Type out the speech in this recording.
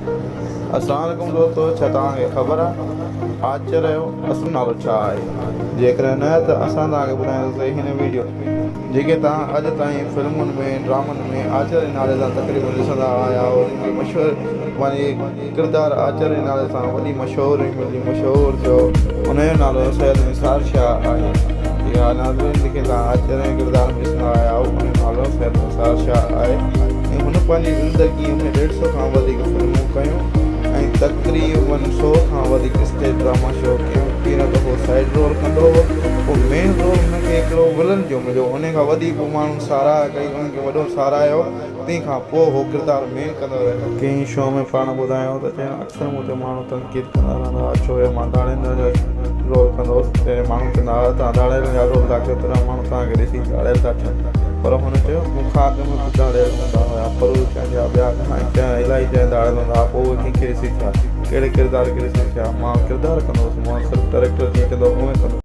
اسلام عليڪم دوستو ڇا توهان کي خبر آهي آچر جو اصل نالو ڇا آهي جيڪڏهن نه ته اسان توهان کي ٻڌائينداسين هن ويڊيو ۾ جيڪي توهان اڄ تائين فلمن ۾ ڊرامن ۾ آچر جي نالي سان تقريبن ڏسندا آيا آهيو جن کي مشهور پنهنجي ڪردار آچر جي نالي سان وڏي مشهوري ملي مشهور ٿيو ان جو نالو سيد نثار شاهه آهي جي ها ناظرين جيڪي توهان آچر جي ڪردار ۾ ڏسندا آيا آهيو ان جو نالو سيد نثار شاهه آهي ۽ هن پنهنجي زندگيء ۾ ڏيڍ سئو کان وڌيڪ فلمون ڪيون ۽ تقريبن سئو کان وڌيڪ اسٽيج ڊراما شو ڪيون. پهريون دفعو سائيڊ رول ڪندو هو، پوء مين رول هن کي هڪڙو ولن جو مليو. انهي کان وڌيڪ پوء ماڻهن ساراهه ڪئي، انهن کي وڏو ساراهيو، تنهن کان پوء هو ڪردار مين ڪندو رهيو. ڪنهن شو ۾ پاڻ ٻڌايو ته چيائين اڪثر مون تي ماڻهو تنقيد ڪندا رهندا هئا، ڇو جو مان ڌاڙيلن جو رول ڪندو هوس، تڏهن ماڻهو چوندا هئا توهان ڌاڙيلن جا رول ٿا ڪيو تڏهن ماڻهو توهان کي ڏسي ڌاڙيل ٿا ٺهن. پر هن چيو مون کان اڳ ۾ به ڌاڙيل هوندا هيا، پرور چانڊيا ٻيا گهڻا ئي الائي چئن ڌاڙيل هوندا هئا، پوء اهي ڪنهن کي ڏسي ٿيا، ڪهڙي ڪردار کي ڏسي ٿيا، مان ڪردار ڪندو هوس.